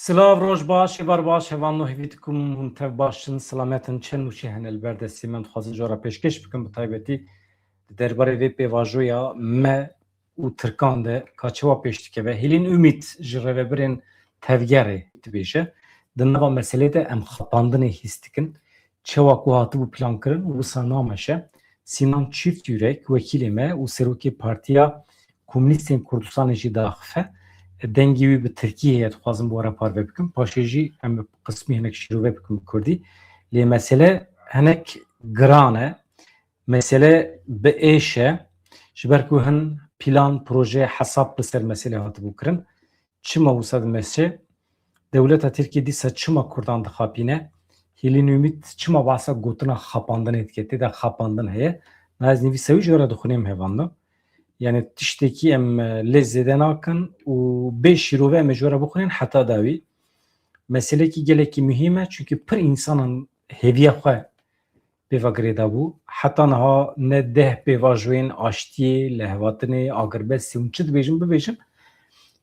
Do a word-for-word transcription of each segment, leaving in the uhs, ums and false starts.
Silav, roj baş, êvar baş, hevalno, hêvî dikim hûn tev baş in, silamet in, çend nûçe hene li ber destê me, dixwazim ji we re pêşkêş bikim, bi taybetî di derbarê vê pêvajoya me û Tirkan de ka çawa pêş dikeve. Hêlîn Umît ji rêvebirên tevgerê dibêje, di nava meselê de em xapandinê hîs dikin. Çawa ku hatibû plankirin, wisa nameşe. Sînan Çîftyurek, wekîlê me û serokê Partiya Komunîstên Kurdistanê jî daxife. Dengê wî bi tirkî heye, dixwazim bi we re parve bikim. Paşê jî em bi qismî hinek şîrove bikim bi kurdî. Lê mesele hinek giran e. Mesele bi êş e. Ji ber ku hin plan, proje, hesab li ser meselê hatibû kirin. Çima wisa dimeşe? Dewleta Tirkiyê dîsa çima kurdan dixapîne? Hêlîn Umît çima behsa gotina xapandinê dike? Tê de xapandin heye. Na ez nivîsa wî ji we re dixwînim, hevalno. Yani tiştekî em, e, lê zêde nakin û bê şîrove em ê ji we re bixwînin heta dawî. Meselekî gelekî muhîm e, çunkî pir însanan hêviya xwe pê ve girêdabû. Heta niha ne deh pêvajoyên aştiyê, lihevhatinê, agirbestê hûn çi dibêjin bibêjin,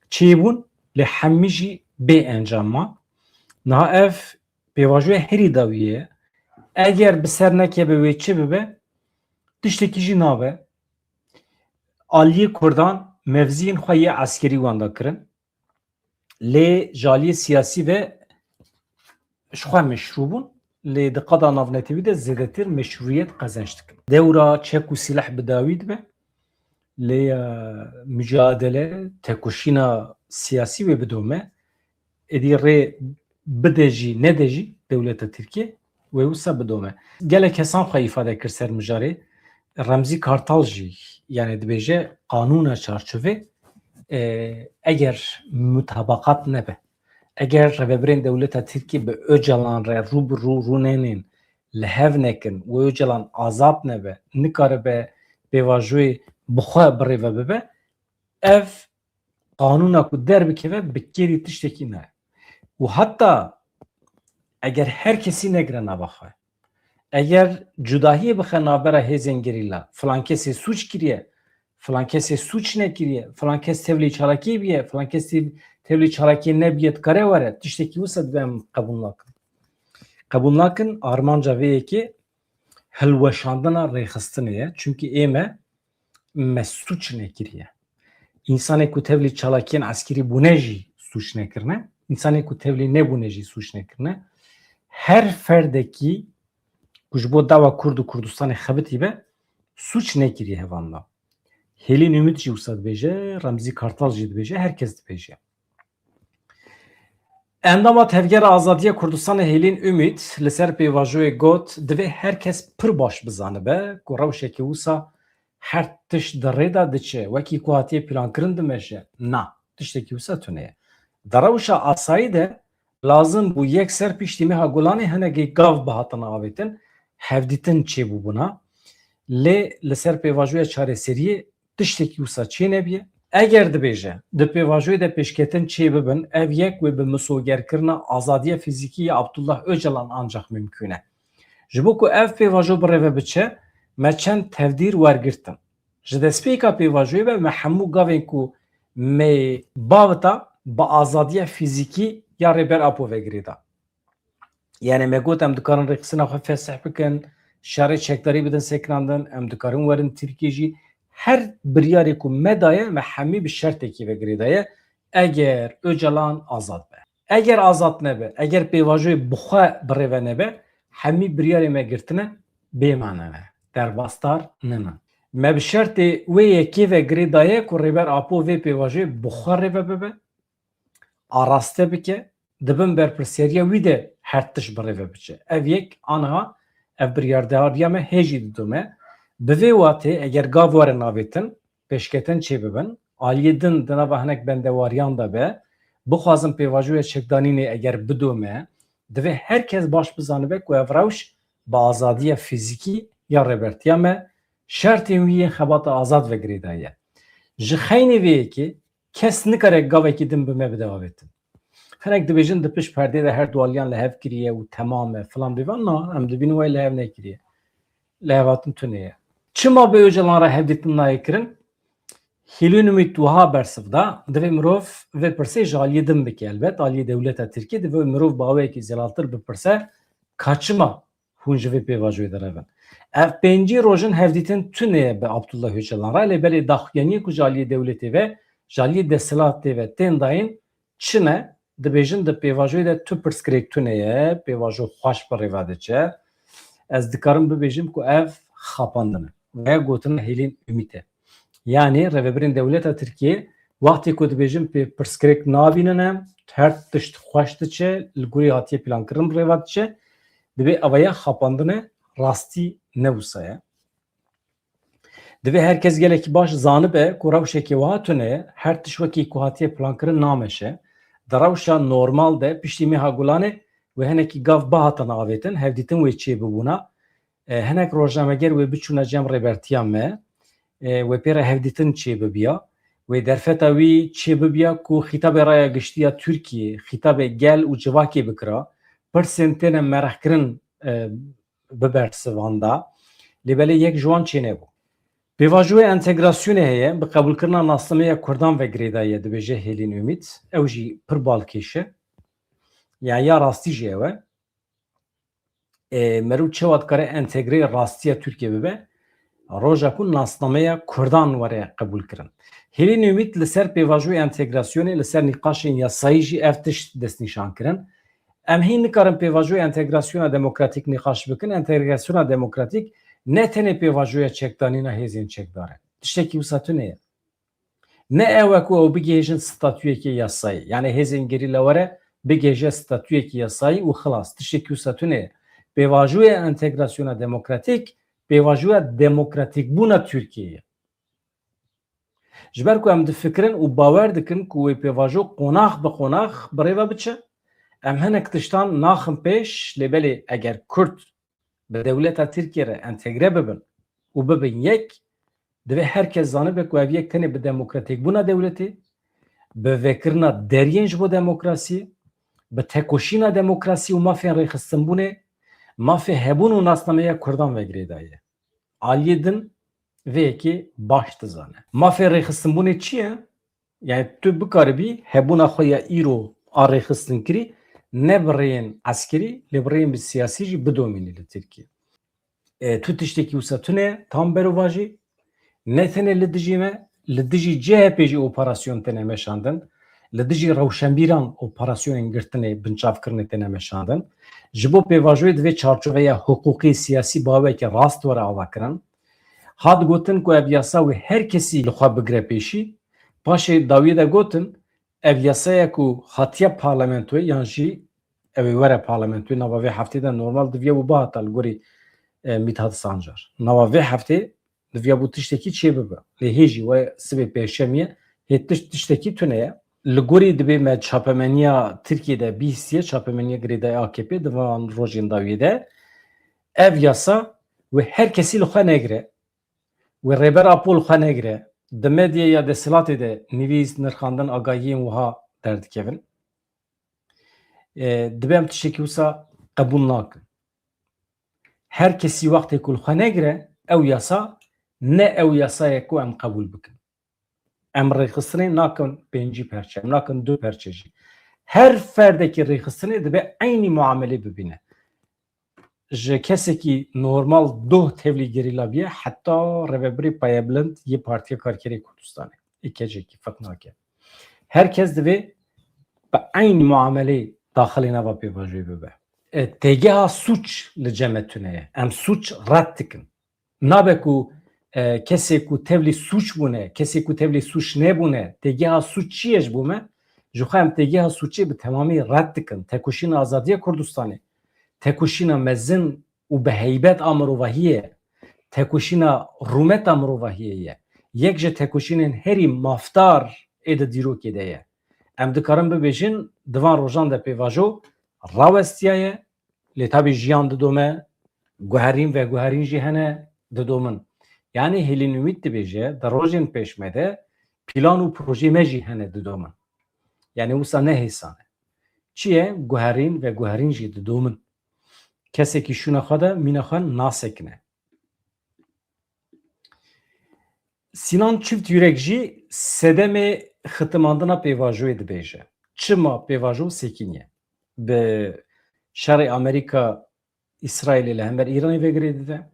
çêbûn, lê hemî jî bê encam ma. Niha ev pêvajoya herî dawî ye. Eger bi ser nekeve wê çi bibe, tiştekî jî nabe. Aliyê kurdan mevziyên xwe yê eskerî wenda kirin. Lê ji aliyê siyasî ve ji xwe meşrû bûn. Lê di qada navnetewî de zêdetir meşrûyet qezenc dikin. Dewra çek û sîleh bi dawî dibe. Lê, e, mucadele, tekoşîna siyasî wê bidome. Êdî rê bide jî, nede jî dewleta Tirkiyê, wê wisa bidome. Gelek kesan xwe îfade kir ser mijarê. Remzî Kartal jî, yani dibêje, qanûna çarçovê, e, eger mutabaqat nebe, eger rêvebirên dewleta Tirkiyê bi Ocalan re rû bi rû rûnenên, li hev nekin û Ocalan azad nebe, nikaribe pêvajoyê bi xwe bi rê ve bibe, ev qanûna ku derbikeve bi kêrî tiştekî nayê. Û heta eger her kesî negire nava xwe, eger cudahiyê bixe navbera hêzên gerîla, filan kesê sûc kiriye, filan kesê sûc nekiriye, filan kes tevlî çalakiyê biye, filan kes tev-, tevlî çalakiyê nebiye, dikare were, tiştekî wisa divê em qebûl nakin. Qebûl nakin, armanca vê yekê hilweşandina rêxistinê ye. Çunkî ê me, me sûc nekiriye. Însanê ku tevlî çalakiyên eskerî bûne jî sûc nekirine. Însanê ku tevlî nebûne jî sûc nekirine. Her ferdekî ku ji bo dava Kurd û Kurdistanê xebitî be, sûc nekiriye hevalno. Hêlîn Umît jî wisa dibêje, Remzî Kartal jî dibêje, her kes dibêje. Endama Tevgera Azadiya Kurdistanê Hêlîn Umît li ser pêvajoyê got, divê her kes pir baş bizanibe ku rewşeke wisa her tişt di rê de diçe, wekî ku hatiye plankirin dimeşe. Na, tiştekî wisa tune ye. Di rewşa asayî de lazim bû yekser piştî meha Gulanê hinekî gav bihatin avêtin, hevdîtin çêbûbûna. Lê li ser pêvajoya çareseriyê tiştekî wisa çê nebiye. Eger dibêje, di pêvajoyê de pêşketin çê bibin, ev yek wê bi misogerkirina azadiya fîzîkî ya Abdullah Ocalan ancax mimkûn e. Ji bo ku ev pêvajo bi rê ve biçe, me çend tevdîr wergirtin. Ji destpêka pêvajoyê ve me hemû gavên ku me bavita bi azadiya fîzîkî ya Rêber Apo ve girêda. Yani me got, em dikarin rêxistina xwe fesih bikin, şerê çekdarî bidin sekinandin, em dikarin werin Tirkiyê jî. Her biryarê ku me daye, me hemî bi şertekî ve girêdaye, eger Ocalan azad be. Eger azad nebe, eger pêvajoyê bi xwe bi rê ve nebe, hemî biryarê me girtine bê mane ne, derbasdar nine. Me bi şertê wê yekê ve girêdaye ku Rêber Apo vê pêvajoyê bi xwe rê ve bibe, araste bike, di bin berpirsiyariya wî de her tişt bi rê ve biçe. Ev yek, aniha ev biryardariya me hê jî didome. Bi vê watê, eger gav werin avêtin, pêşketin çê bibin, aliyê din di nava hinek bendewariyan de be, bixwazin pêvajoya çekdanînê eger bidome, divê her kes baş bizanibe ku ev rewş bi azadiya fîzîkî ya rêbertiya me, şertên wî yên xebata azad ve girêdaye. Ji xeynê vê yekê kes nikare gavekî din bi me bide avêtin. Hinek dibêjin di pişt perdê de her du aliyan li hev kiriye û temam e, filan bêvan. Na, em dibînin wê li hev nekiriye. Li hev hatin tune ye. Çima bi Ocalan re hevdîtin nayê kirin? Hêlîn Umît wiha bersiv da, divê mirov vê pirsê ji aliyê din bike. Elbet aliyê dewleta Tirkiyê divê mirov bi awayekî zelaltir bipirse, ka çima hûn ji vê pêvajoyê direvin? Ev pêncî roj in hevdîtin tune ye bi Abdullah Öcalan re, lê belê daxuyaniyê ku ji aliyê dewletê ve, ji aliyê desthilatê ve tên dayîn çi ne? Dibêjin di pêvajoyê de tu pirsgirêk tune ye, pêvajo xweş bi rêve diçe. Ez dikarim bibêjim ku ev xapandin e. Veya gotina Hêlîn Umît e. Yanî rêvebirên dewleta Tirkiyê wextê ku dibêjin pê pirsgirêk nabînin em, her tişt xweş diçe, li gorî hatiye plankirin bi rêve diçe, dibê ev ya xapandin e, rastî ne wisa ye. Divê her kes gelekî baş zanibe ku rewşeke wiha tune ye, her tişt wekî ku hatiye plankirin nameşe. Di rewşa normal de piştî Meha Gulanê wê hinekî gav bihatin avêtin, hevdîtin wê çêbibûna. E, hinek rojnameger wê biçûna cem rêbertiya me, e, wê pê re hevdîtin çêbibiya. Wê derfeta wî çêbibiya ku xîtabê raya giştî ya Tirkiyê, xîtabê gel û civakê bikira. Pirsên têne merixkirin, e, bibersivanda. Lê belê yek ji wan çênebû. Pêvajoya entegrasyonê heye, bi qebûlkirina nasnameya Kurdan ve girêdayî ye, dibêje Hêlîn Umît. Ew jî pir balkêş e. Ya, ya rastî jî ew e. E, meriv çawa dikare entegreyê rastiya Tirkiyê bibe? Roja ku nasnameya Kurdan were qebûlkirin. Hêlîn Umît li ser pêvajoya entegrasyonê, li ser nîqaşên yasayî jî ev tişt destnîşan kirin. Em hîn nikarin pêvajoya entegrasyona demokratîk nîqaş bikin. Entegrasyona demokratîk ne tenê pêvajoya çekdanîna hêzên çekdar e. Tiştekî wisa tune ye. Ne ew e ku ew bigihêjin statuyekê yasayî. Yanî hêzên gerîla were bigihêje statuyekî yasayî û xilas. Tiştekî wisa tune ye. Pêvajoya entegrasyona demokratîk, pêvajoya demokratîkbûna Tirkiyeyê ye. Ji ber ku em difikirin û bawer dikin ku wê pêvajo qonax bi qonax bi rê ve biçe, em hinek tiştan naxin pêş, lê belê eger Kurd bi dewleta Tirkiyê re entegre bibin û bibin yek, divê her kes zanibe ku ev yek tenê bi demokratîkbûna dewletê, bi vekirina deriyên ji bo demokrasiyê, bi tekoşîna demokrasî û mafên rêxistinbûnê, mafê hebûn û nasnameya Kurdan ve girêdayî ye. Aliyê din vê yekê baş dizane. Mafê rêxistinbûnê çi ye? Yani tu bikaribî hebûna xwe ya îro a rêxistinkirî ne bi rêyên eskerî, lê bi rêyên bi siyasî jî bidomînî li Tirkiyê. E, tu tiştekî wisa tune tam berovajî, ne tenê li dijî me, li dijî C H P jî operasyon têne meşandin, li dijî rewşenbîran operasyonên girtinê, binçavkirinê têne meşandin. Ji bo pêvajoyê divê çarçoveya hiqûqî, siyasî bi awayekî rast were avakirin. Hat gotin ku ev yasa wê her kesî li xwe bigire pêşî. Paşê dawiyê de gotin, ev yasaya ku hatiye parlamentoyê yan jî ew ê were parlamentoyê nava vê heftê de normal diviya û bihata li gorî, e, Mithat Sancar. Nava vê heftê diviya bû tiştekî çêbibe. Lê hê jî we sibê pêşemî ye, hê tişt, tiştekî tune ye. Li gorî dibê me çapemeniya Tirkiyê de bihîstiye, çapemeniya girêdayî A K P di van rojên dawiyê de. Ev yasa wê her kesî li xwe negire. Wê Rêber Apo li xwe negire. Di medyaya desthilatê de nivîs, nirxandin, agahiyên wiha derdikevin. E, divê em tiştekî wisa qebûl nakin. Her kesî wextê ku li xwe negire, ew yasa ne ew yasayek ku em qebûl bikin. Em rêxistinê nakin pêncî perçe, em nakin du perçe jî. Her ferdekî rêxistinê dibe eynî muamelê bibîne. Ji kesekî normal doh tevlî gerîla biye heta rêvebirê payebilind yê Partiya Karkerê Kurdistanê. Ê kecekî ferq nake. Her kes divê bi eynî muamelê daxilê nava pêvajoyê bibe. E, têgeha sûc li cem me tune ye. Em sûc red dikin. Nabe ku, e, kesê ku tevlî sûc bûne, kesê ku tevlî sûc nebûne, têgeha sûc çi ye ji bo me? Ji xwe em têgeha sûcê bi temamî red dikin. Tekoşîna azadiya Kurdistanê, tekoşîna mezin û bi heybet a mirovahiyê ye. Tekoşîna rûmet a mirovahiyê ye. Yek ji tekoşînên herî mafdar ê di dîrokê de ye. Em dikarin bibêjin, di van rojan de pêvajo rawestiyaye, lê tabî jiyan didome, guherîn veguherîn jî hene didomin. Yanî Hêlîn Umît dibêje, di rojên pêş me de plan û projeyê me jî hene didomin. Yanî wisa ne hêsan e. Çi ye? Guherîn veguherîn jî didomin. Kesekî şûna xwe de mîna xwe nasekine. Sinan Çift Yürek jî sedemê xitimandina pêvajoyê dibêje. Çima pêvajo sekiniye? Bi şerê Amerîka Îsraîlê li hember Îranê ve girê dide.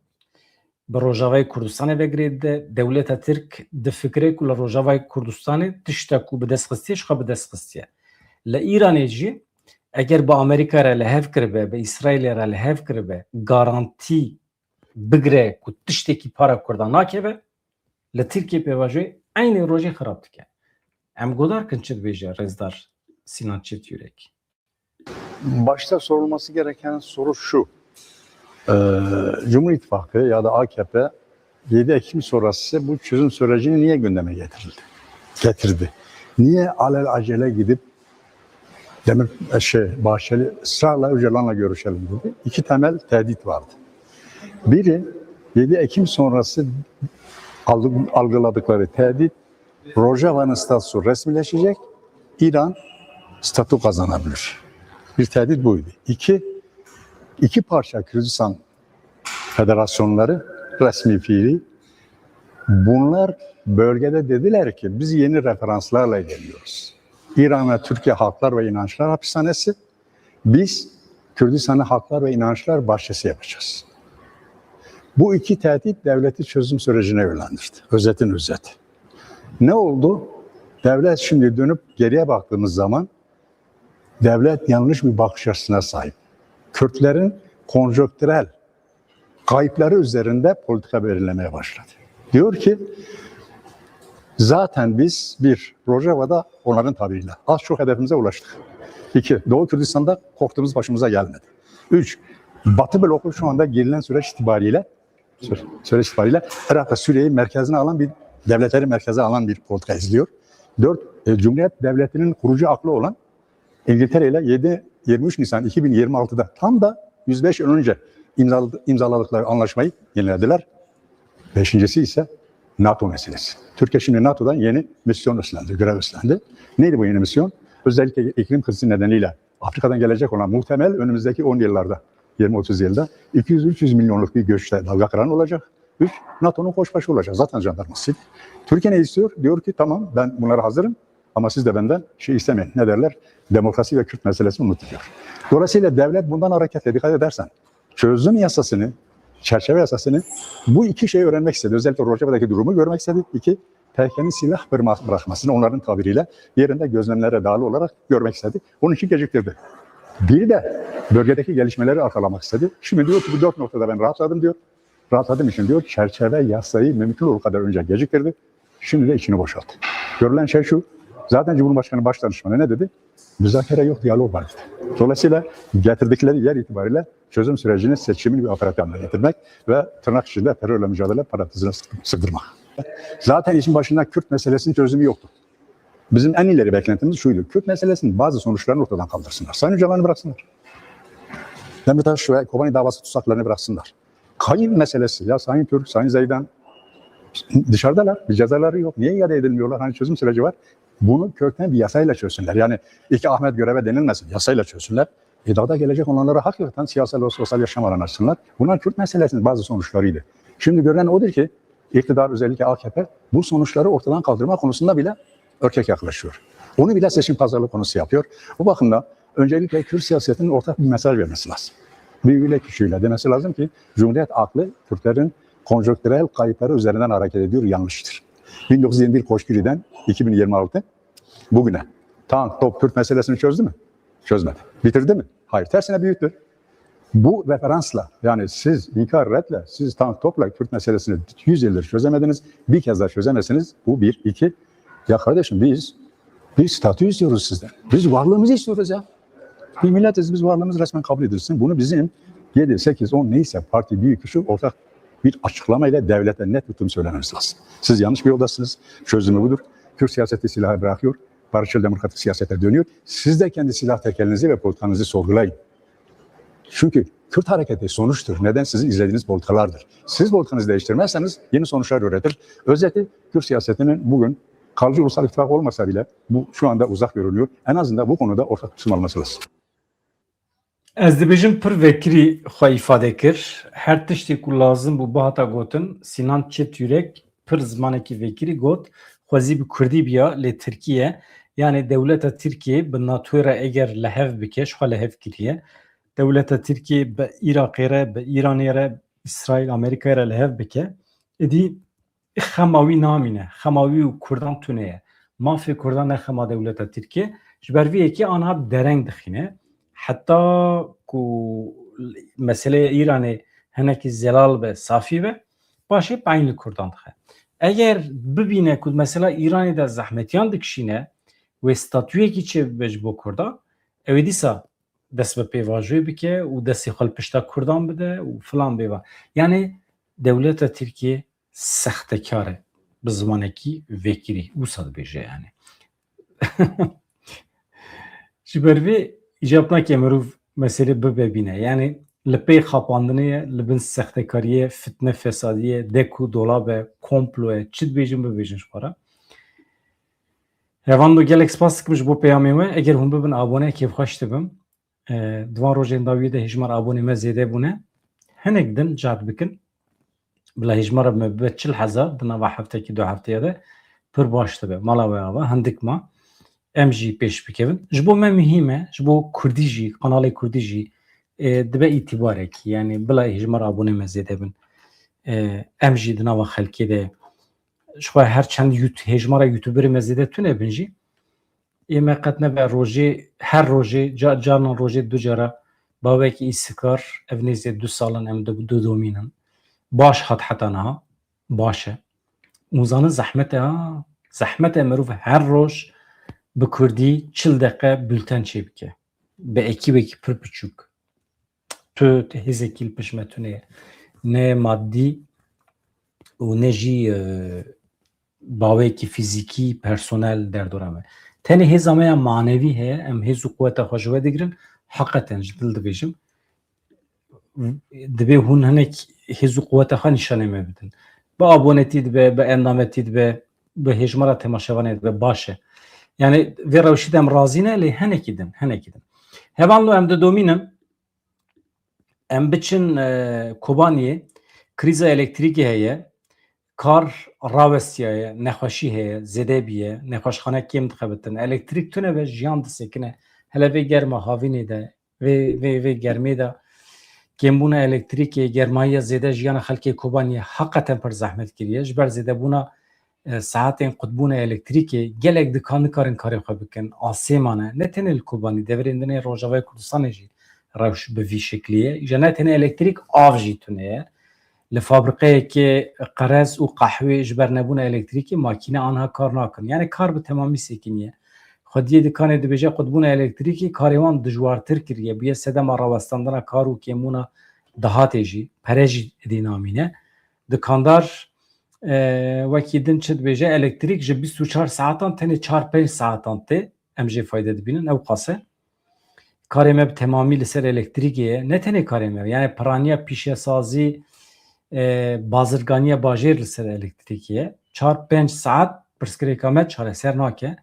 Bi Rojavayê Kurdistanê ve girê dide. Dewleta Tirk difikire ku li Rojavayê Kurdistanê tişta ku bi dest xistiye, ji xwe bi dest xistiye. Li Îranê jî eger bi Amerîka re li hev kiribe, bi Îsraîlê re li hev kiribe, garantî bigire ku tiştekî para Kurdan nakeve, li Tirkiye pêvajoyê eynî rojê xirab dike. Em godar kin çi dibêje rêzdar Sinan Çift Yürek? Başta sorulması gereken soru şu. Ee, Cumhur İttifakı ya da A K P yedi Ekim sonrası bu çözüm sürecini niye gündeme getirildi? Getirdi. Niye alel acele gidip Demir, e, şey, Bahçeli ısrarla Öcalan'la görüşelim dedi. İki temel tehdit vardı. Biri yedi Ekim sonrası algı-, algıladıkları tehdit Rojava'nın statüsü resmileşecek, İran statü kazanabilir. Bir tehdit buydu. İki, iki parça Kürdistan federasyonları resmi fiili. Bunlar bölgede dediler ki biz yeni referanslarla geliyoruz. İran ve Türkiye Halklar ve İnançlar Hapishanesi, biz Kürdistan'ı Halklar ve İnançlar Bahçesi yapacağız. Bu iki tehdit devleti çözüm sürecine yönlendirdi. Özetin özeti. Ne oldu? Devlet şimdi dönüp geriye baktığımız zaman devlet yanlış bir bakış açısına sahip. Kürtlerin konjonktürel kayıpları üzerinde politika belirlemeye başladı. Diyor ki zaten biz bir Rojava'da onların tabiriyle az çok hedefimize ulaştık. İki, Doğu Kürdistan'da korktuğumuz başımıza gelmedi. Üç, Batı bloku şu anda gelinen süreç itibariyle süreç itibariyle Irak ve Suriye'yi merkezine alan bir devletleri merkeze alan bir politika izliyor. Dört, e, Cumhuriyet Devleti'nin kurucu aklı olan İngiltere ile yedi, yirmi üç Nisan iki bin yirmi altıda tam da yüz beş yıl önce imzaladı- imzaladıkları anlaşmayı yenilediler. Beşincisi ise NATO meselesi. Türkiye şimdi NATO'dan yeni misyon üstlendi, görev üstlendi. Neydi bu yeni misyon? Özellikle iklim krizi nedeniyle Afrika'dan gelecek olan muhtemel önümüzdeki on yıllarda, yirmi otuz yılda iki yüz üç yüz milyonluk bir göçte dalga kıran olacak. Üç, NATO'nun koçbaşı olacak. Zaten jandarmasıydı. Türkiye ne istiyor? Diyor ki tamam, ben bunlara hazırım ama siz de benden şey istemeyin. Ne derler? Demokrasi ve Kürt meselesini unutun diyor. Dolayısıyla devlet bundan hareketle dikkat edersen çözüm yasasını, çerçeve yasasını bu iki şeyi öğrenmek istedi. Özellikle Rojava'daki durumu görmek istedi. İki, P K K'nin silah bırma- bırakmasını onların tabiriyle yerinde gözlemlere dayalı olarak görmek istedi. Onun için geciktirdi. Bir de bölgedeki gelişmeleri arkalamak istedi. Şimdi diyor ki bu dört noktada ben rahatladım diyor. Rahatladığım için diyor çerçeve yasayı mümkün olduğu kadar önce geciktirdi. Şimdi de içini boşalttı. Görülen şey şu. Zaten Cumhurbaşkanı Başdanışmanı ne dedi? Müzakere yok, diyalog var dedi. Dolayısıyla getirdikleri yer itibariyle çözüm sürecini seçimin bir aparat haline getirmek ve tırnak içinde terörle mücadele parantezine sıkı- sıkıştırmak. Zaten işin başında Kürt meselesinin çözümü yoktu. Bizim en ileri beklentimiz şuydu. Kürt meselesinin bazı sonuçlarını ortadan kaldırsınlar. Sayın Öcalan'ı bıraksınlar. Demirtaş ve Kobani davası tutsaklarını bıraksınlar. Kayın meselesi, ya Sayın Türk, Sayın Zeydan dışarıdalar, bir cezaları yok. Niye iade edilmiyorlar? Hani çözüm süreci var. Bunu kökten bir yasayla çözsünler. Yani iki Ahmet göreve denilmesin, yasayla çözsünler. E, daha da gelecek olanlara hakikaten siyasal ve sosyal yaşam alanı açsınlar. Bunlar Kürt meselesinin bazı sonuçlarıydı. Şimdi görünen odur ki iktidar, özellikle A K P bu sonuçları ortadan kaldırma konusunda bile ürkek yaklaşıyor. Onu bile seçim pazarlığı konusu yapıyor. Bu bakımda öncelikle Kürt siyasetinin ortak bir mesaj vermesi lazım. Büyüğüyle küçüğüyle demesi lazım ki Cumhuriyet aklı Kürtlerin konjonktürel kayıpları üzerinden hareket ediyor, yanlıştır. bin dokuz yüz yirmi bir Koçgiri'den iki bin yirmi altı bugüne tank, top, Kürt meselesini çözdü mü? Çözmedi. Bitirdi mi? Hayır. Tersine büyüttü. Bu referansla, yani siz inkar, redle, siz tank, topla Kürt meselesini yüz yıldır çözemediniz, bir kez daha çözemezsiniz. Bu bir. İki, ya kardeşim, biz bir statü istiyoruz sizden. Biz varlığımızı istiyoruz ya. Bir milletiz, biz varlığımız resmen kabul edilsin. Bunu bizim yedi, sekiz, on neyse parti büyük küçük ortak bir açıklamayla devlete net tutum söylememiz lazım. Siz yanlış bir yoldasınız. Çözümü budur. Kürt siyaseti silahı bırakıyor. Barışçıl demokratik siyasete dönüyor. Siz de kendi silah tekelinizi ve politikanızı sorgulayın. Çünkü Kürt hareketi sonuçtur. Neden? Sizin izlediğiniz politikalardır. Siz politikanızı değiştirmezseniz yeni sonuçlar üretir. Özeti, Kürt siyasetinin bugün kalıcı ulusal ittifak olmasa bile bu şu anda uzak görünüyor. En azından bu konuda ortak tutum alması lazım. Ez dibêjim pir vekirî xwe îfade kir. Her tiştê ku lazim bû bihata gotin, Sinan Çift Yürek pir zimanekî vekirî got, xwezî bi kurdî biya, lê tirkî ye. Yanî dewleta Tirkiyê bi NATOyê re eger li hev bike, ji xwe li hev kiriye. Dewleta Tirkiyê bi Iraqê re, bi Îranê re, Îsraîl, Amerîkayê re li hev bike, êdî xema wî namîne. Xema wî û kurdan tune ye. Mafê kurdan ne xema dewleta Tirkiyê. Ji ber vê yekê anha bi dereng dixîne. Heta ku meseleya Îranê hinekî zelal be, safî be, paşê peyn li kurdan dixe. Eger bibîne ku mesela Îranê de zehmetiyan dikişîne, wê statuyekî çêbibe ji bo kurdan, ew ê dîsa dest bi pêvajoyê bike û destê xwe li pişta kurdan bide û filan bêvan. Yanî dewleta Tirkiyê sextekar e, bi zimanekî vekirî, wisa dibêje yanî. Ji ber vê îcab nake mirov meselê bibe bîne. Yanî li pey xapandinê ye, li bin sextekariyê, fitne fesadiyê, dek û dolab e, komplo ye, çi dibêjin bibêjin ji xwe re. Hevalno, gelek spas dikim ji bo peyamê we. Eger hûn bibin abone, kêfxweş dibim. E, di van rojên dawiyê de hêjmar abonê me zêde bûne. Hinek din cehd bikin. Bila hêjmara me bibe çil hezar di nava heftekî du hefteye de pir baş dibe. Mala we ava, hindik ma. Em jî pêş bikevin. Ji bo me muhîm e, ji bo kurdî jî, kanalê kurdî jî, e, dibe îtîbarekî. Yanî bila hêjmara abonê me zêde bin. E, em jî di nava xelkê de ji xwe her çend yut-, hêjmara youtuberê me zêde tune bin jî, ê me qet nebe rojê, her rojê, ca-, carnan rojê du cara bawekî îstikar, ev nêzê du sal in em di-, didomînin. Baş hat heta niha, baş e. Hûn zanin zehmet e ha, zehmet e mirov her roj bi kurdî çil deqe bulten çêbike. Bi ekîbekî pir biçûk. Tu, tu hêzekî li pişt me tune ye. Ne madî û ne jî, e, baweyekî fîzîkî, personel derdora me. Tenê hêza me ya manevî heye, em hêz û quweta xwe ji we digirin, heqeten ji dil dibêjim. Divê hûn hinek hêz û quweta xwe nîşanê me bidin. Bi abonetî dibe, bi endametî dibe, bi hêjmara temaşevanê dibe, baş e. Yanî vê rewşî de em razî ne, lê hinekî din, hinekî din. Hevalno, em didomînin, em biçin, e, Kobaniyê, krîza elektrîkê heye, kar rawestiyaye, nexweşî heye, zêde bîye, nexweşxane kêm dixebitin, elektrîk tune be, jiyan disekine, hele vê germa havînê de, vê, vê, vê germê de kêmbûna elektrîkê, germayiya zêde jiyana xelkê Kobaniyê heqeten pir zehmet kiriye. Ji ber zêdebûna, e, saetên qutbûna elektrîkê gelek dikan nikarin karê xwe bikin. Asê mane. Ne tenê li Kobanî, deverên din ê Rojavayê Kurdistanê jî rewş bi vî şeklî ye. Îja ne tenê elektrîk, av jî tune ye. Li fabrikeyekê qerez û qehwê ji ber nebûna elektrîkê makîne anha kar nakin. Yanî kar bi temamî sekiniye. Xwediyê dikanê dibêje qutbûna elektrîkê karê wan dijwartir kiriye, bûye sedema rawestandina kar û kêmbûna dahatê jî, pere jî êdî namîne. Dikandar, e, wekî din çi dibêje, elektrîk ji bîst û çar saetan tenê çar pênc saetan tê, em jê fayde dibînin, ew qas e. Karê me bi temamî li ser elektrîkê ye. Ne tenê karê me, yanî piraniya pîşesazî, e, bazirganiya bajêr li ser elektrîkê ye. Çar pênc saet pirsgirêka me çareser nake.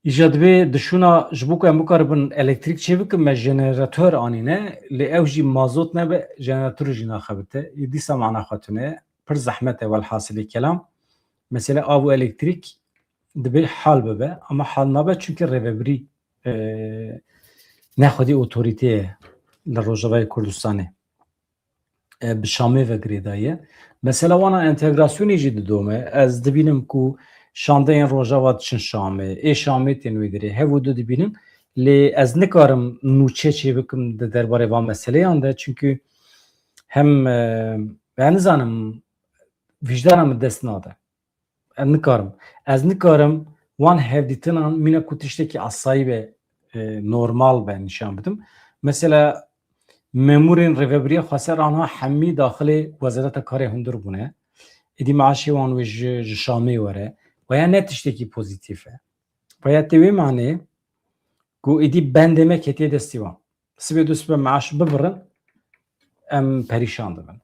Îja divê dişûna ji bo ku em bikaribin elektrîk çêbikin, me jenerator anîne, lê ew jî mazot nebe, jenerator jî naxebite. Ê dîsa mana xwe tune. Pir zehmet e welhasilê kelam. Mesele av û elektrîk dibê hal bibe, ama hal nabe, çunkî rêvebirî, e, ne xwedî otorîte ye li Rojavayê Kurdistanê. E, bi Şamê ve girêdaye. Mesela wana entegrasyonê jî didome. Ez dibînim ku şandeyên Rojava diçin Şamê, ê Şamê tên wê derê. Hev û du dibînim. Lê ez nikarim nûçe çêbikim di derbarê van meseleyan de. Çunkî hem, e, ez nizanim, vîjdana min dest nade. Ez nikarim. Ez nikarim wan hevdîtinan mîna ku tiştekî asayî be, e, normal be nîşan bidim. Mesela memûrên rêvebiriya xweser anha hemî daxilê wezareta karê hundir bûne. Êdî meaşê wan wê ji, ji Şamê were. Veya ne tiştekî pozîtîf e. Veya tê wê manê ku êdî bendê me ketiye destî wan. Sibê du sibe meaş bibirin, em perîşan dibin.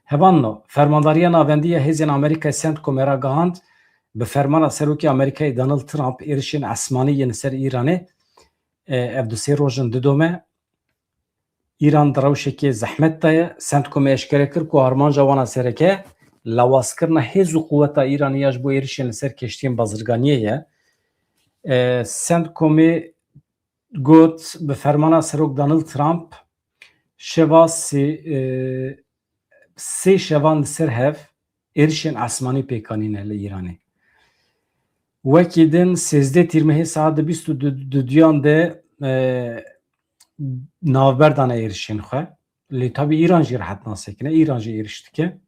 Hevalno, Fermandariya Navendî ya Hêzên Amerîkayê CENTCOMê ragihand, bi fermana Serokê Amerîkayê Donald Trump êrişên esmanî yên li ser Îranê, e, ev du sê roj in didome. Îran di rewşekê zehmet de ye. CENTCOMê eşkere kir ku armanca wana sereke lawazkirina hêz û quweta Îranê ya ji bo êrişên li ser keştiyên bazirganiyê ye. E, CENTCOMê got, bi fermana Serok Donald Trump şeva sê, e, sê şevan li ser hev êrişên esmanî pêk anîne li Îranê. Wekî din sêzdeh tîrmehê saet di bîst û duyan de, e, navber dane êrişên xwe. Lê tabî Îran jî rehet nasekine, Îran jî êriş dike.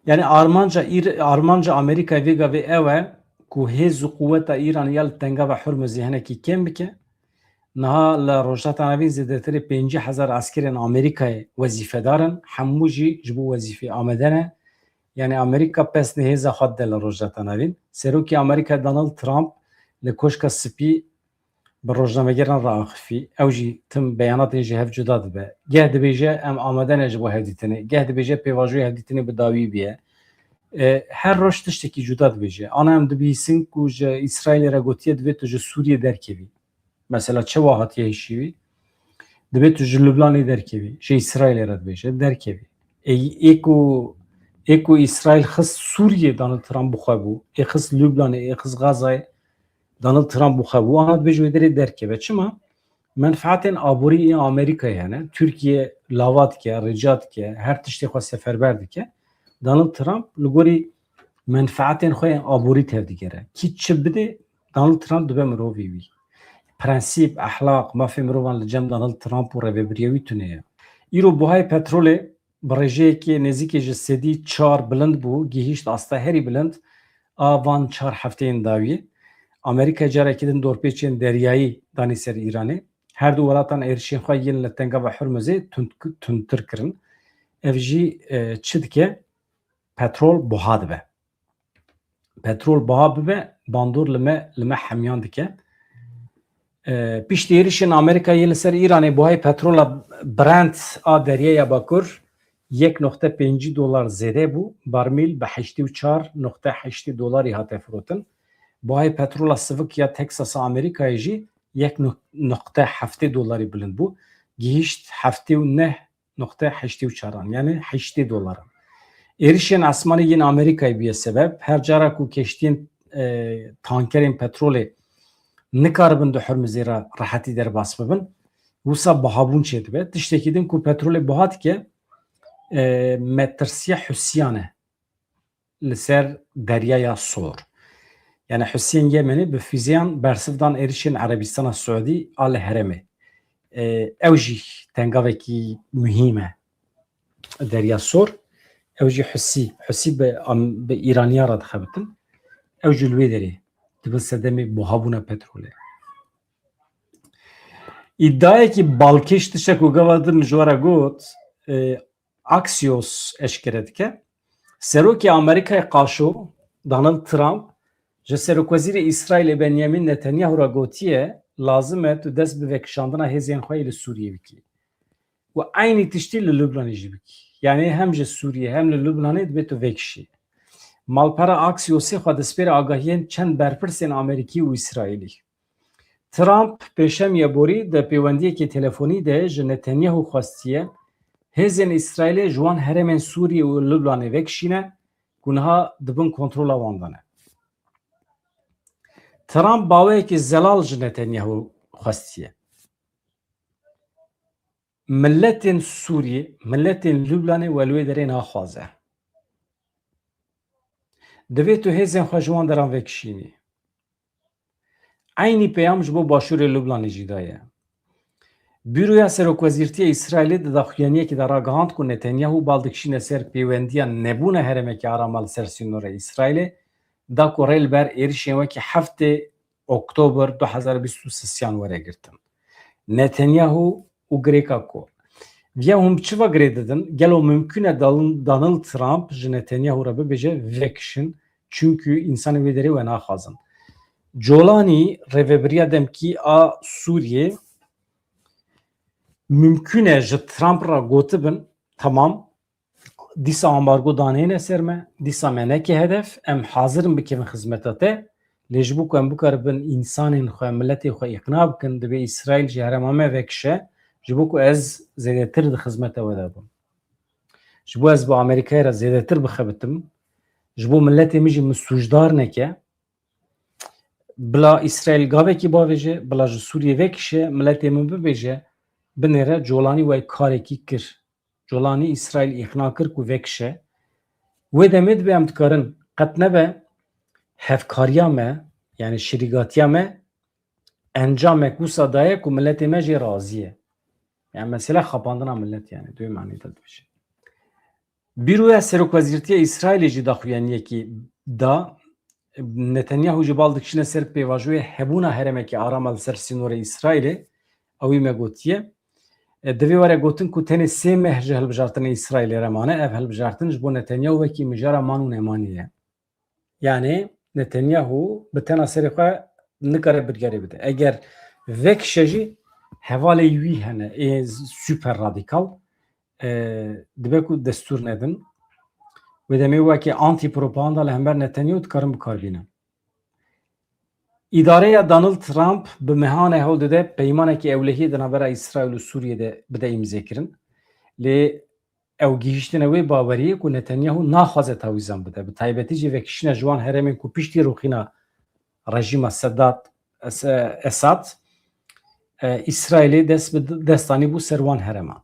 Yani armanca Îr-, armanca Amerîkayê vê gavê ew e ku hêz û quweta Îranê ya li tenga ve Hurmuzê hinekî kêm bike. Niha li Rojhilata Navîn zêdetirê pêncî hezar eskerên Amerîkayê wezîfedar in, hemû jî ji bo wezîfê amade ne. Yani Amerîka pesnê hêza xwe dide li Rojhilata Navîn. Serokê Amerîka Donald Trump li Koşka Spî bi rojnamegeran re axifî. Ew jî tim beyanatên ji hev cuda dibe. Geh dibêje em amade ne ji bo hevdîtinê. Geh dibêje pêvajoyê hevdîtinê bi dawî bûye. E, her roj tiştekî cuda dibêje. Ana em dibihîsin ku ji Îsraîlê re gotiye divê tu ji Sûriyê derkevî. Mesela çawa hatiye hişîvî? Divê tu ji Lubnanê derkevî. Ji Îsraîlê re dibêje derkevî. Ê, ê ku, ê ku Îsraîl xist Sûriyê Donald Trump bi xwe bû. Ê xist Lubnanê, ê xist Gazayê Donald Trump bi xwe bû. Ana dibêje wê derê derkeve. Çima? Menfaetên aborî ê Amerîkayê hene. Tirkiye lava dike, rica dike, her tiştê xwe seferber dike. Donald Trump li gorî menfaetên xwe yên aborî tevdigere. Kî çi bidê, Donald Trump dibe mirovê wî. Prensîp, ehlaq, mafê mirovan li cem Donald Trump û rêvebiriya wî tune ye. Îro buhayê petrolê bi rêjeyekê nêzîkî ji sedî çar bilind bû, gihîşt asta herî bilind a van çar hefteyên dawiyê. Amerîka carekî din dorpêçên deryayî danî ser Îranê. Her du welatan êrişên xwe yên li tenga ve Hurmuzê tund-, tundtir kirin. Ev jî, e, çi dike? Petrol buha dibe. Petrol buha bibe, bandor li me, li me hemiyan dike. E, piştî êrişên Amerîkayê li ser Îranê buhayê petrola Brent a Deryaya Bakur yek noqte pêncî dolar zêde bû. Barmîl bi heştê û çar noqte heştê dolarî hate firotin. Buhayê petrola sivik ya Texas a Amerîkayê jî yek noqte heftê dolarî bilind bû. Gihîşt heftê û neh noqte heştê û çaran, yani heştê dolaran. Êrişên esmanî yên Amerîkayê bûye sebeb, her cara ku keştiyên, e, tankerên petrolê nikaribin di Hurmizê re rehetî derbas bibin, wisa buhabûn çêdibe. Tiştekî din ku petrolê buha dike, e, metirsiya Husiyan e li ser Deryaya Sor. Yani Husiyên Yemenê bi fîzeyan bersiv dan êrişên Erebistana Siûdî a li herêmê. E, ew jî tengavekî muhîm e. Derya Sor, ew jî Husî, Husî bi Am-, bi Îraniya re dixebitin. Ew jî li wê derê dibin sedemê buhabûna petrolê. Îdiayekî balkêş, tiştek ku gava din ji we re got, e, Axios eşkere dike. Serokê Amerîkayê qaşo, Donald Trump, ji Serokwezîrê Îsraîlê Benyamin Netanyahu re gotiye, lazim e tu dest bi vekişandina hêzên xwe yê li Sûriyê bikî. Û eynî tiştî li Lubnanê jî bikî. Yanî hem ji Sûriyê hem li Lubnanê dibê tu vekişî. Malpera Axiosê xwedîspêra agahiyên çend berpirsên Amerîkî û Îsraîlî. Trump pêşemiya borî di pêwendiyekî telefonî de ji Netanyahu xwestiye, hêzên Îsraîlê ji wan herêmên Sûriyê û Lubnanê vekişîne ku niha di bin kontrola wan de ne. Trump baweyekî zelal ji Netanyahu xwestiye. Miletên Sûriyê, miletên Lubnanê we li wê derê naxwaze. Divê tu hêzên xwe ji wan deran vekişînî. Eynî peyam ji bo Başûrê Lubnanê jî daye. Buroya Serokwezîrtiya Îsraîlê di daxuyaniyekê de ragihand ku Netanyahu bal dikişîne ser pêwendiya nebûna herêmekî arama li ser sînorê Îsraîlê, da ku rê li ber êrişên wekî heftê Oktober du hezar bîst û sisiyan were girtin. Netanyahu û girêka ku. Viya hûn bi çi ve girê didin? Gelo mimkûn e Dal-, Donald Trump ji Netanyahu re bibêje vekişin, çunkî însanê wê derê we naxwazin. Colanî, rêvebiriya demkî a Sûriyê, mimkûn e ji Trump re gotibin, temam, dîsa ambargo daneyne ser me, dîsa me neke hedef, em hazir in bikevin xizmeta te, lê ji bo ku em bikaribin însanên xwe, miletê xwe îqna bikin, divê Îsraîl ji herêma me vekişe, ji bo ku ez zêdetir di xizmeta we de bim. Ji bo ez bi Amerîkayê re zêdetir bixebitim, ji bo miletê min jî min sûcdar neke, bila Îsraîl gavekî bavêje, bila ji Sûriyê vekişe, miletê min bibêje, binêre Colanî wey karekî kir. Colanî Îsraîl îqna kir ku vekişe. Wê demê dibe em dikarin qet nebe hevkariya me, yani şirîgatiya me, encamek wisa daye ku miletê me jê razî ye. Yani mesele xapandina milet yani, di wê manî de dibêje. Bîroya Serokwezîrtiya Îsraîlê jî daxuyaniyekî da. Netanyahu ji bal dikişîne ser pêvajoyê hebûna herêmekî aram a li ser sînorê Îsraîlê. Ew ê me gotiye. E, divê were gotin ku tenê sê meh ji hilbijartinê Îsraîlê re mane. Ev hilbijartin ji bo Netanyahu wekî mijara man û nemanî ye. Yani Netanyahu bi tena serê xwe nikare biryarê bide. Eger vekişe jî hevalê wî hene, ê super radikal, e, dibe ku destûr nedin. Wê demê weke antî-propaganda li hember Netanyahu dikarin bi kar bînin. Îdareya Donald Trump bi mehane hewl dide peymanekî ewlehiyê di navbera Îsraîl û Sûriyê de bide îmzekirin. Lê ew gihîştine wê baweriyê ku Netanyahu naxwaze tawîzan bide. Bi taybetî jî vekişîna ji wan herêmên ku piştî rûxîna rejîma Sedat, Es-, Esad, e, Îsraîlê dest bi dest anîbû ser wan herêman.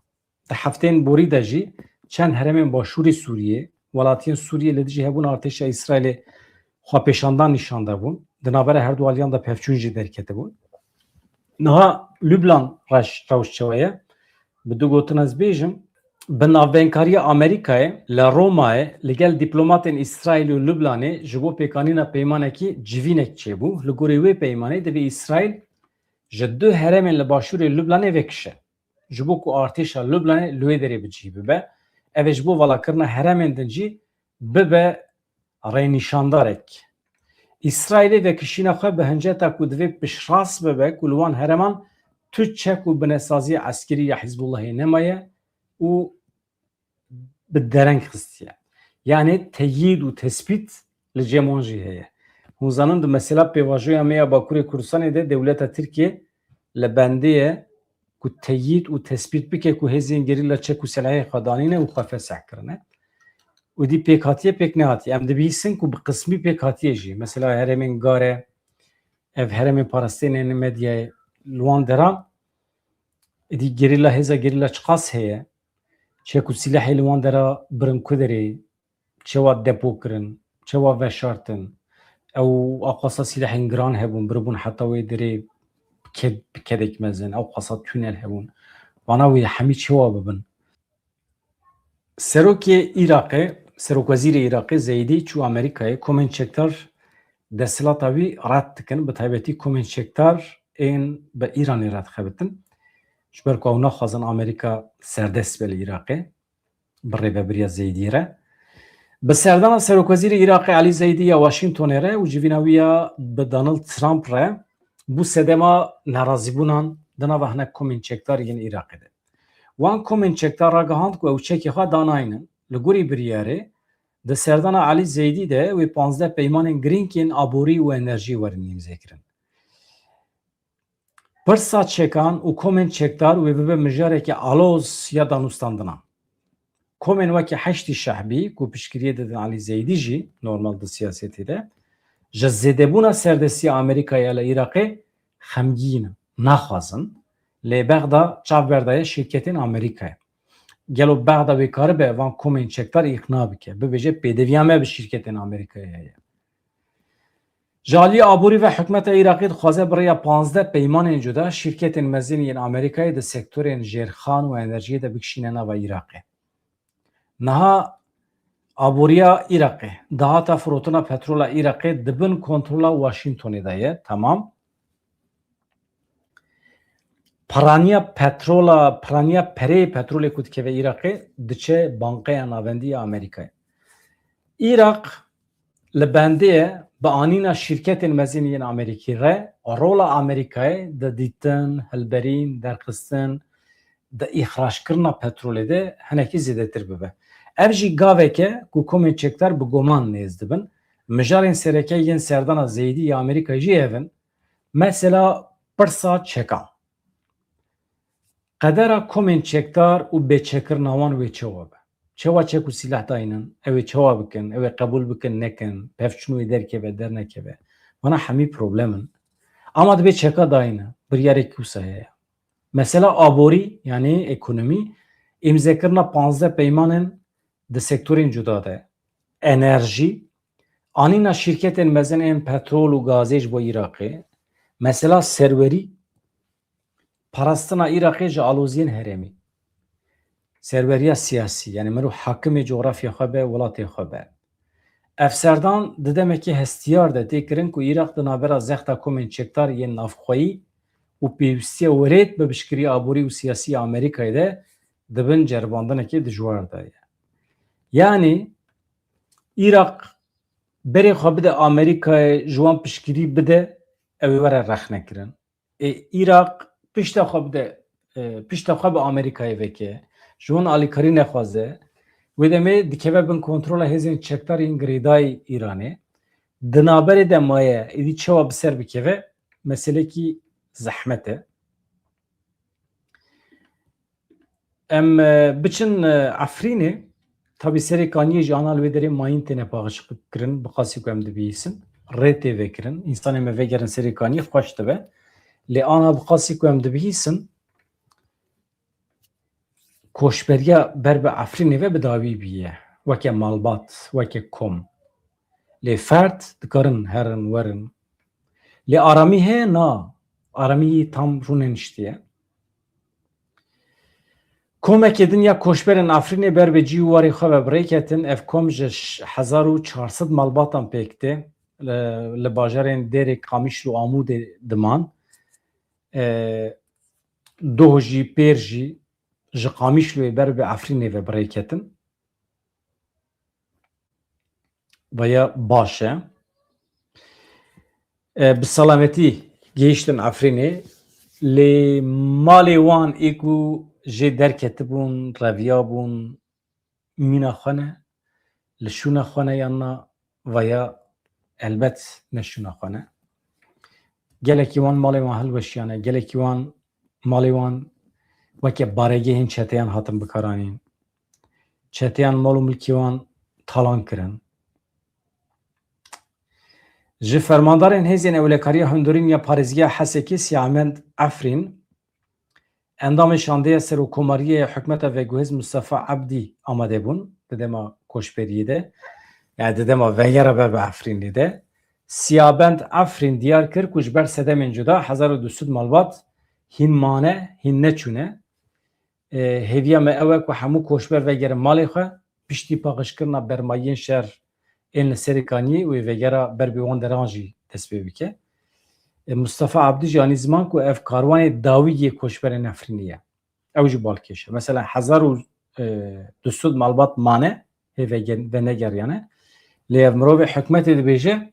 Di hefteyên borî de jî çend herêmên başûrê Sûriyê, welatiyên Sûriyê li dijî hebûna artêşa Îsraîlê xwepêşandan nîşan dabûn. Di navbera her du aliyan de pevçûn jî derketibûn. Niha Lubnan reş, rewş çawa ye? Bi du gotin ez bêjim, bi navbenkariya Amerîkayê li Romayê li gel dîplomatên Îsraîl û Lubnanê ji bo pêkanîna peymanekî civînek çêbû. Li gorî wê peymanê divê Îsraîl ji du herêmên li başûrê Lubnanê vekişe. Ji bo ku artêşa Lubnanê li wê derê bi cih bibe. Ev ê ji bo valakirina herêmên din jî bibe rênîşandarek. Îsraîlê vekişîna xwe bi hinceta ku divê piştrast bibe ku li wan herêman tu çek û binesaziya eskerî ya Hizbullahê nemaye û bi dereng xistiye. Yani teyîd û tespît li cem wan jî heye. Hûn zanin di mesela pêvajoya me ya Bakurê Kurdistanê de dewleta Tirkiye li bendê ye ku teyîd û tespît bike ku hêzên gerîla çek û silahê xwe danîne û xwe feseh kirine. Û dî pêk hatiye, pêk nehatiye. Em dibihîsin ku bi qismî pêk hatiye jî. Mesela herêmên Gare, ev herêmên parastinên medyayê, li wan deran êdî gerîla, hêza gerîla çiqas heye? Çek û silahê li wan dera birin ku derê? Çawa depo kirin, çawa veşartin, ew aqasa silahên giran hebûn, biribûn heta wê derê ked-, bi kedek mezin, ew qasa tunel hebûn. Vana wê hemî çawa bibin? Serokê Iraqê, Serokwezîrê Iraqê Zeyîdî çû Amerîkayê, komên çekdar desthilata wî red dikin, bi taybetî komên çekdar ên bi Îranê re dixebitin. Ji ber ku ew naxwazin Amerîka serdest be li Iraqê. Bi rêvebiriya Zeydî re. Bi serdana Serokwezîrê Iraqê Elî Zeydî ya Washingtonê re û civîna wî ya bi Donald Trump re bû sedema nerazîbûnan di nava hinek komên çekdar yên Iraqê de. Wan komên çekdar ragihand ku ew çekê xwe danaynin. Li gorî biryarê, di serdana Elî Zeydî de wê panzdeh peymanên girîng yên aborî û enerjiyê werin îmzekirin. Pirsa çekan û komên çekdar wê bibe mijareke aloz ya danûstandina. Komên weke Heşdî Şehbî ku piştgiriyê didin Elî Zeydî jî normal di siyasetê de ji zêdebûna serdestiya Amerîkayê ya li Iraqê xemgîn in, naxwazin. Lê Bexda çav berdaye şîrketên Amerîkayê. Gelo Bexda wê karibe van komên çekdar îqna bike, bibêje pêdiviya me bi şîrketên Amerîkayê heye? Ji aliyê aborî ve hikûmeta Iraqê dixwaze bi rêya panzdeh peymanên cuda şîrketên mezin yên Amerîkayê di sektorên jêrxan û enerjiyê de bikişîne nava Iraqê. Niha aboriya Iraqê, dahata firotina petrola Iraqê di bin kontrola Washingtonê de ye, temam. Piraniya petrola, piraniya pereyê petrolê ku dikeve Iraqê diçe banqeya navendî ya Amerîkayê. Iraq li bendê ye bi anîna şîrketên mezin yên Amerîkî re rola Amerîkayê di dîtin, hilberîn, derxistin, di îxrajkirina petrolê de hinekî zêdetir bibe. Ev jî gavek e ku komên çekdar bi goman nêz dibin. Mijarên sereke yên serdana Zeydî ya Amerîkayê jî ev in. Mesela pirsa çekan. Qedera komên çekdar û bêçekirina wan wê çawa be? Çawa çek û sîleh daynin? Ew ê çawa bikin? Ew ê qebûl bikin, nekin? Pevçûn wê derkeve, dernekeve? Vana hemî problem in. Ama dibê çeka dayne. Biryarek wisa heye. Mesela aborî, yanî ekonomî, îmzekirina panzdeh peymanên di sektorên cuda de. Enerjî, anîna şîrketên mezin ên petrol û gazê ji bo Iraqê. Mesela serwerî, parastina Iraqê ji aloziyên herêmî. Serweriya siyasî, yanî mirov hakimê cografya xwe be, welatê xwe be. Ev serdan di demekî hestiyar de tê kirin ku Iraq di navbera zexta komên çekdar yên navxweyî û pêwîstiya werêt bi piştgirî aborî û siyasî ya Amerîkayê de di bin ceribandinekê dijwar de ye. Yanî Iraq berê xwe bide Amerîkayê, ji wan piştgirî bide, ew ê were rexnekirin. Ê, Iraq pişta xwe bide, e, pişta xwe bi Amerîkayê veke, ji wan alîkarî nexwaze, wê demê dikeve bin kontrola hêzên çekdar yên girêdayî Îranê. Di navberê de maye, êdî çawa bi ser bikeve, meselekî zehmet e. Em, e, biçin, e, Efrînê. Tabî Serê Kaniyê jî ana li wê derê mayîn têne paqij kirin, bi qasî ku em dibihîsin. Rê tê vekirin. Însanê me vegerin Serê Kaniyê xweş dibe. Lê ana bi qasî ku em dibihîsin, koçberiya ber bi Efrînê ve bi dawî bûye. Weke malbat, weke kom. Lê ferd dikarin herin, werin. Lê aramî heye? Na. Aramî tam rûneniştiye. Komekê din ya koçberên Efrînê ber bi cî û warê xwe ve bi rê ketin. Ev kom ji ş-, hezar û çar sed malbatan pêk tê. Li, li bajarên Dêrê Qamîşlo û Amûdê diman. E, doh jî, pêr jî ji Qamîşloyê ber bi Efrînê ve bi rê ketin. Vaya baş e. E, bi selametî gihiştin Efrînê, lê malê wan ê ku jê derketibûn, reviyabûn, mîna xwe ne, li şûna xwe ne yan na, vaya elbet ne şûna xwe ne. Gelekî wan malê wan hilweşiyane, gelekî wan malê wan weke baregehên çeteyan hatin bikaranîn. Çeteyan mal û milkê wan talan kirin. Ji fermandarên hêzên ewlekariya hundirîn ya parêzgeha Hesekê Siyabend Efrîn, endamê şandeya serokkomariyê ya hikûmeta veguhêz Mustafa Abdî amade bûn di dema koçberiyê de, yani di dema vegera ber bi Efrînê de. Siyabend Efrîn diyar kir ku ji ber sedemên cuda hezar û du sed malbat hîn mane, hîn neçûne. E, hêviya me ew e ku hemû koçber vegerin malê xwe, piştî paqijkirina bermayiyên şer ên li Serê Kaniyê wê vegera ber bi wan deran jî dest pê bike. E, Mustafa Abdî jî anî ziman ku ev karwanê dawî yê koçberên Efrînê ye. Ew jî balkêş e. Mesela hezar û du sed malbat mane, hê vege-, venegeriyane. Lê ev mirovê hikûmetê dibêje,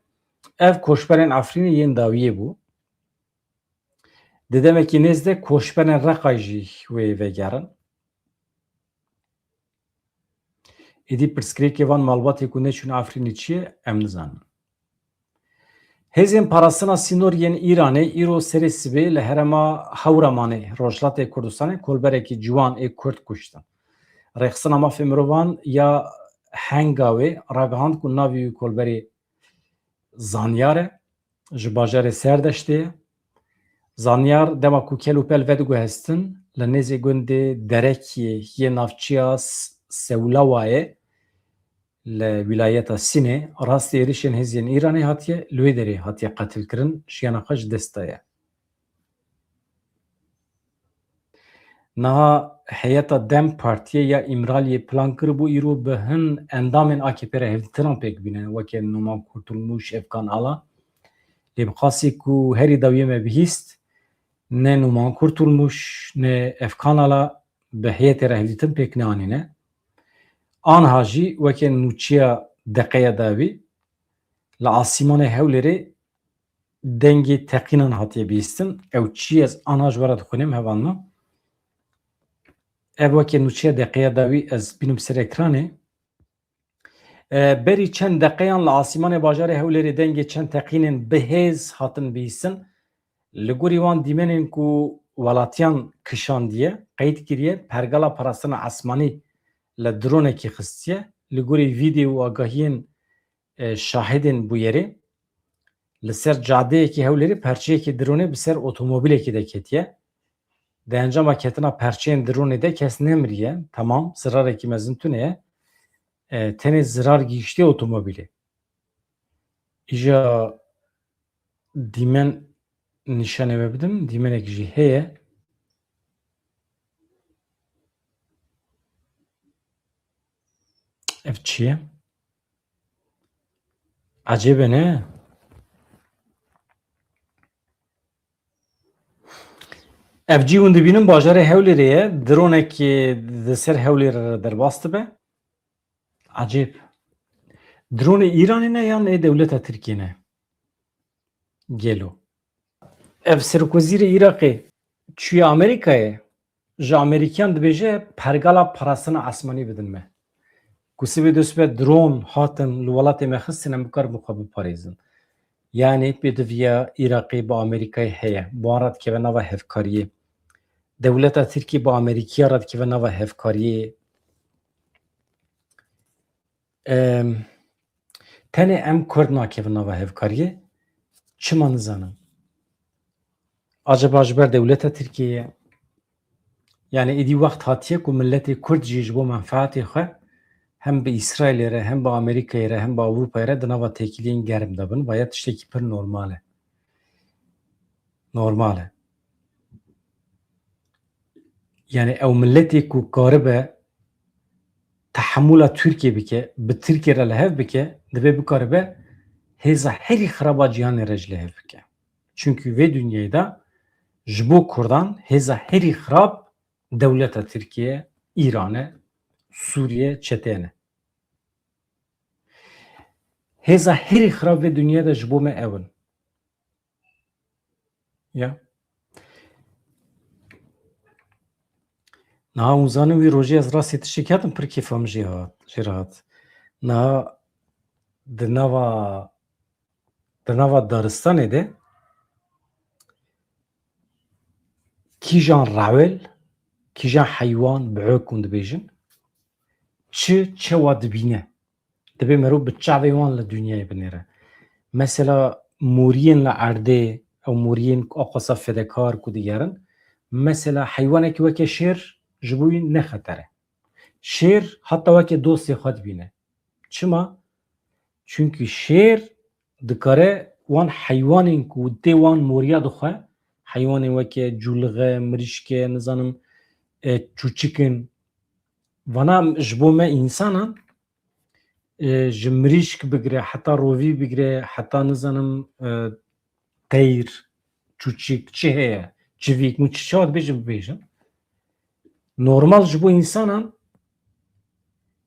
ev koçberên Efrînê yên dawiyê bû. Di demekî nêz de koçberên Reqay jî wê vegerin. Êdî pirsgirêkê van malbatê ku neçûne Efrînê çi ye, em nizanin. Hêzên parastina sînor yên Îranê îro serê sibê li herêma Hewramanê, Rojhilatê Kurdistanê, kolberekî ciwan ê Kurd kuştin. Rêxistina Mafê Mirovan ya Hengawê ragihand ku navê wî kolberê Zanyar e, ji bajarê Serdeştê ye. Zanyar dema ku kel û pel vediguhestin, li nêzê gundê Derekiyê yê navçeya S-, Sewlawayê li wîlayeta Sînê rastî êrişên hêzên Îranê hatiye, li wê derê hatiye qetilkirin, jiyana xwe ji dest daye. Niha heyeta DEM Partiyê ya Îmraliyê plan kiribû îro bi hin endamên A K P re hevdîtinan pêk bîne, weke Numan Kurtulmuş, Efkan Ala. Lê bi qasî ku herî dawiyê me bihîst, ne Numan Kurtulmuş, ne Efkan Ala bi heyetê re hevdîtin pêk neanîne. Anha jî weke nûçiya deqeya dawî li asîmanê Hewlêrê dengê teqînan hatiye bihîstin. Ew çi ye, ez anha ji we re dixwînim, hevalno. Ev weke nûçiya deqeya dawî ez bînim ser ekranê. E, berî çend deqeyan li asîmanê bajarê Hewlêrê dengê çend teqînên bihêz hatin bihîstin. Li gorî wan dîmenên ku welatiyan kişandiye, qeyd kiriye, pergala parastina esmanî li dronekî xistiye. Li gorî vîdeo û agahiyên, e, şahidên bûyerê, li ser cadeyekî Hewlêrê perçeyekî dronê bi ser otomobîlekî de ketiye. Di encama ketina perçeyên dronê de kes nemiriye. Temam, zirarekî mezin tune ye. E, tenê zirar gihiştiye otomobîlê. Îja dîmen nîşanê we bidim, dîmenek jî heye. Ev çi ye? Ecêb e, ne? Ev cî hûn dibînin bajarê Hewlêrê ye. Dronekî di ser Hewlêrê re derbas dibe. Ecêb. Dronê Îranê ne yan ê dewleta Tirkiyê ne? Gelo. Ev serokwezîrê Iraqê çûye Amerîkayê, ji Amerîkiyan dibêje pergala parastina esmanî bidin me. Ku sibê dosibe dron hatin li welatê me xistin, em bikarin bi xwe biparêzin. Yanî pêdiviya Iraqê bi Amerîkayê heye. Bi wan re dikeve nava hevkariyê. Dewleta Tirkiyê bi Amerîkiya re dikeve nava hevkariyê. Em, tenê em Kurd nakevin nava hevkariyê. Çima nizanim? Acaba ji ber dewleta Tirkiyê ye? Yani êdî wext hatiye ku milletê Kurd jî ji bo menfaatê xwe hem bi Îsraîlê re, hem bi Amerîkayê re, hem bi Ewropayê re di nava têkiliyên germ de bin. Vaya tiştekî pir normal e. Normal e. Yani ew miletê ku karibe tehemûla Tirkiyê bike, bi Tirkiyê re li hev bike, divê bikaribe hêza herî xiraba cîhanê re jî li hev bike. Çunkî vê dinyayê de ji bo Kurdan hêza herî xirab dewleta Tirkiye, Îran e, Sûriye, çeteyê ne. Hêza herî xirab vê dinyayê de ji bo me ew in. Ya. Niha hûn zanin wî rojê ez rastî tiştekî hatim pir kêfa min jê hat, jê re hat. Niha di nava, di nava daristanê de kîjan rewêl, kîjan heywan, bi'ok hûn dibêjin, çi çewa dibîne. Divê merov bi çavê wan li dinyayê binêre. Mesela moriyên li erdê, ew moriyên ku aqasa fedekar ku digerin, mesela heywanekî weke şêr ji bo wî ne xeter e. Şêr heta weke dostê xwe dibîne. Çima? Çunkî şêr dikare wan heywanên ku tê wan moriya dixwe, heywanên weke cûlixe, mirîşke, nizanim, e, çûçik in. Vana ji bo me însanan, e, ji mirîşk bigire, heta rovî bigire, heta nizanim, e, teyr, çûçik, çi heye, çivîk, min çi çawa dibêjin bibêjin. Normal ji bo însanan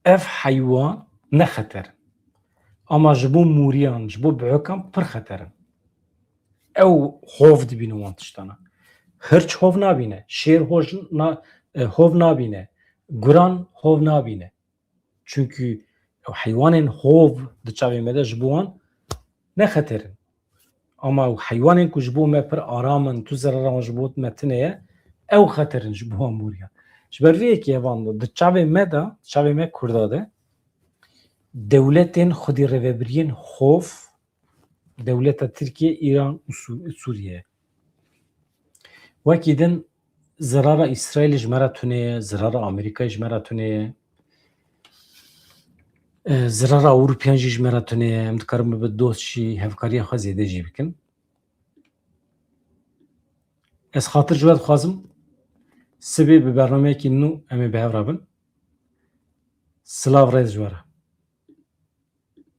ev heywan ne xeter in. Ama ji bo mûriyan, ji bo bi'okan pir xeter in. Ew hov dibîne wan tiştana. Hirç hov nabîne, şêr hoj na-, e, hov nabîne, guran hov nabîne. Çunkî ew heywanên hov di çavê me de ji bo wan ne xeter in. Ama ew heywanên ku ji bo me pir aram in, tu zerara wan ji bo me tune ye, ew xeter in ji bo wan moriya. Ji ber vê yekê evan di çavê me de, di çavê me Kurda de, dewletên xwedî rêvebiriyên hov, dewleta Tirkiye, Îran û Sû-, Sûriye. Wekî din zirara Îsraîlê ji me re tune ye, zirara Amerîkayê ji me re tune ye. E, zirara Ewropiyan jî ji me re tune ye. Em dikarin bi dost jî hevkariya xwe zêde jî bikin. Ez xatir ji we dixwazim. Sibê bi bernameyekî nû em ê bi hev re bin. Silav rêz ji we re.